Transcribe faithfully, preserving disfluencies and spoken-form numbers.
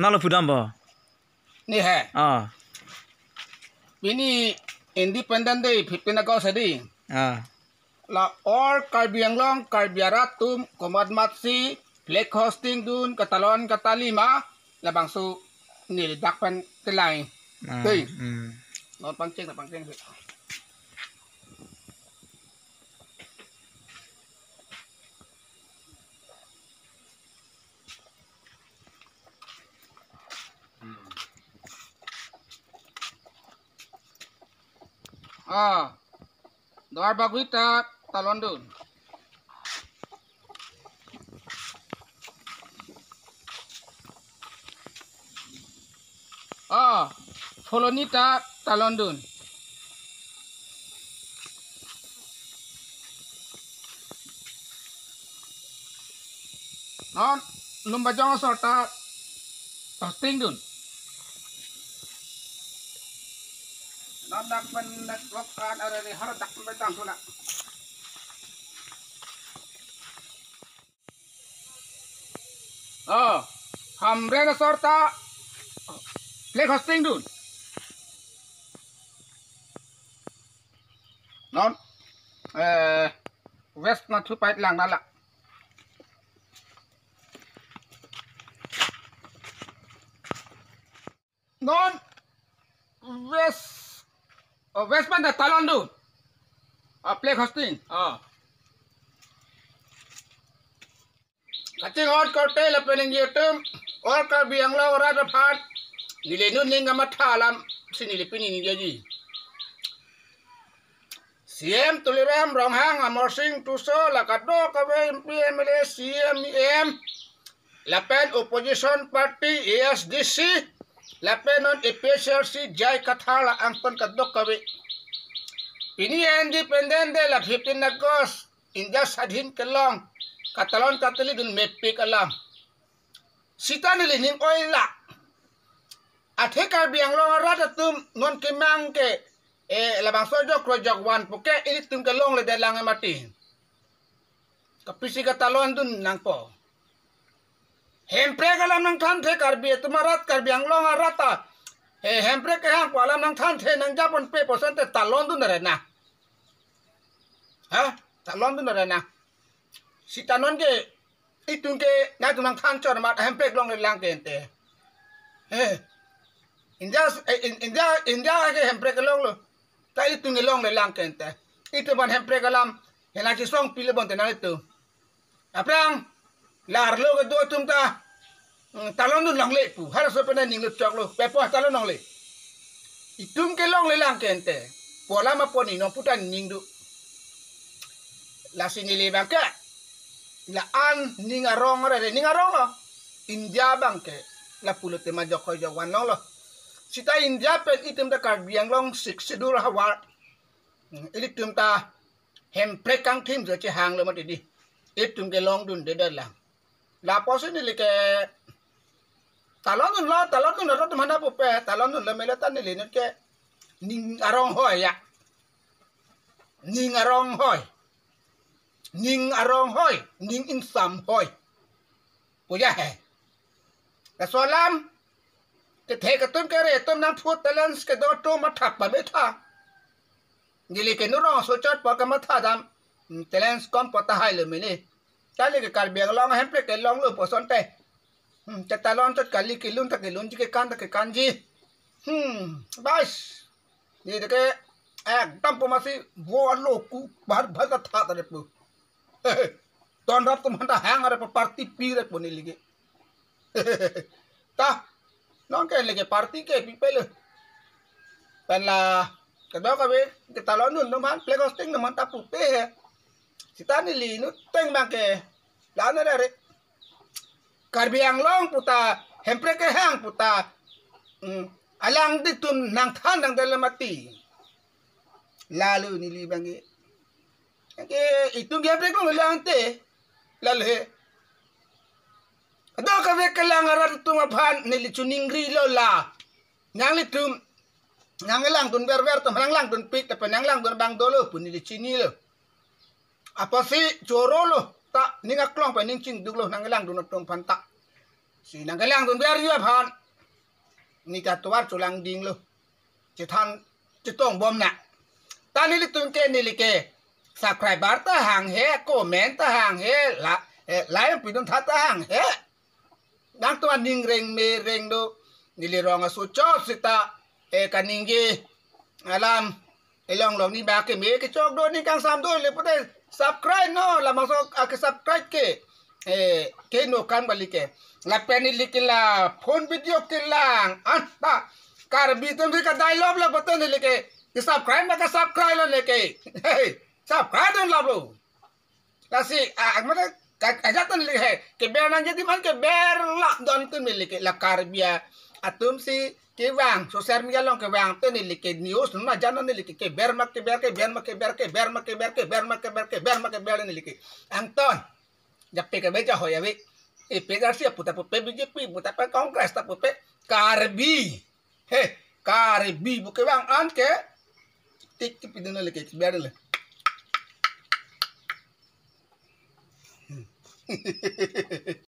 Nalo pudam bo. Ni he. Ah. Pini Independent Day, fifteen August adi. Ah. La all Karbi Anglong, Karbi arat atum komat matsi flag hoisting dun, katalon katali ma, labangso neli dak pen telai. Ah, dei. Hmm. Non pangcheng, non pangcheng. Ah, Duarbagori ta talon dun. Ah, Phuloni ta talon dun. Non, Lumbajong asor ta hoisting dun. Non dak pen dak lok kan ada di har dak pen tang tuna. Oh, Hamren asor ta flag hoisting dun. Non, eh, West na thu pait lang na la. Non West, oh, West pen ta talon dun. Ah, flag hoisting. Ah. Kachinghon korte lapen ingjir atum, all Karbi Anglong arat aphan neli inut ning kamatha alam si neli pini ningjeji. C M Tuliram Ronghang, Amarsing Tisso, la kadokave M P, M L A, C M, E M, lapen opposition party A S D C, lapen non A P H L C J I Kathar la angkon kadokave. Pini Independent Day la fifteen August, India Sadhin kelong, katalon katali dun mepik alam. Sita neli ning oilak. Athe Karbi Anglong arat atum non kemang ke, eh, labangso ajok kroi ajok van puke ilitum kelongledet lang mati. Kopisi katalon dun nangpo. Hemprek alam nangthanthe Karbi atum arat, Karbi Anglong arat ta. Eh, hemprek kehang pu alam nangthanthe nangjaponpe pu asonte talon dun arena. Ha? Talon dun arena. Sita non ke itum ke nangtum nangthan chot amat hemprek longlelang ke ente. Eh. India, eh, In-, India, India ke hemprek longlo. Ta itum ke longlelang ke ente. Itum aphan hemprek alam hena kisong pile bonte nang itum. Aphrang, la arlo kedo atum ta, mm, talon dun longle pu, halaso pen ninglo choklo, pepo talon longle. Itum ke longlelang ke ente, pu alam apot ni non puta ning do. Lasi neli abang ke, la-an ning arong arere, ning arong lo. India abang ke, lapulote ma ajok kroi ajok van longlo. Sita India pen itum ta Karbi Anglong Sixth Schedule havar. Mm, ilitum ta hemprek kangthim je chehanglo mati di. Itum ke longdundedet lang. Lapusi neli ke talon dunlo, talon dunlo, arat atum aphan ta pupe, talon dunlo mele ta neli inut ke ning arong hoi ya. Ning arong hoi. Ning arong hoi, ning ingsam hoi. Puya he. Laso alam, kethek atum kere atum nangphu talents kedo atum matha pametha. Neli ke nurong so chot pu kamatha dam, hmm, talents kom pu tahai lo mene. Kali ke Karbi Anglong hemprek kelonglo pu asonte. Hmm, ke talon chot kali kelun ta kelunji kekan ta kekanji. Hmm, bas. Neli ke ekdam pu masi vo alo ku bhar bhar ta tha ta pu. Ton rap atum aphan ta hang arep party pi rep pu neli ke. Ta, non ke neli ke party ke pipelo. Pen la kadokave ke talon dun atum aphan, flag hoisting atum aphan ta pupe he. Sita neli inut ateng abang ke la-an arere. Karbi Anglong pu ta, hemprek kehang pu ta, mm, alangtum nangthan nangdel mati. Lalo neli abang ke. Ke itum ke hemprek longlelang te. Lalo he. Kadokave kelang arat atum aphan neli chiningrilo la. Nanglitum, nanglang dunver ver atum, nanglang dunpik, tapi nanglang dun abang dolo pu neli chinilo. Apotsi chorolo, ta ning aklong pen ning chingduklo nanglang dun atum aphan ta. Si nangkelangdun ber yu aphan. Neta tovar cholangdinglo. Chethan chetong bom na. Ta nelitum ke neli ke subscriber ta hanghe, comment ta hanghe, la, eh, like pidun tha ta hanghe. Nangtum aning reng me reng do. Neli rong aso chot seta, eh, kaningje alam elong long ni ba keme kechok do, ning kangsam do le pute subscribe non, labangso ake subscribe ke, eh, ke no kan bali ke. Lapen neli ke la phone video kelang an ta Karbi atum si kadailop lo pute neli ke, ke subscribe ma ke subscribe lo neli ke. Hey, subscribe dunlap lo. Lasi, ah, mane, ka, ajat neli ke, keber nangji adim an keber la don atum neli ke, la Karbi atum si kevang, social media along kevang atum neli ke news non ajan non neli ke, keber ma keber, keber ma keber, keber ma keber, keber ma keber, keber ma keber neli ke. Angton. Jape ke beja hoy ave. Ipe Arsi apu ta pupe, B J P apu ta pupe, Congress ta pupe, Karbi. He, Karbi pu kevang an ke tik tik pidun neli ke, keber le.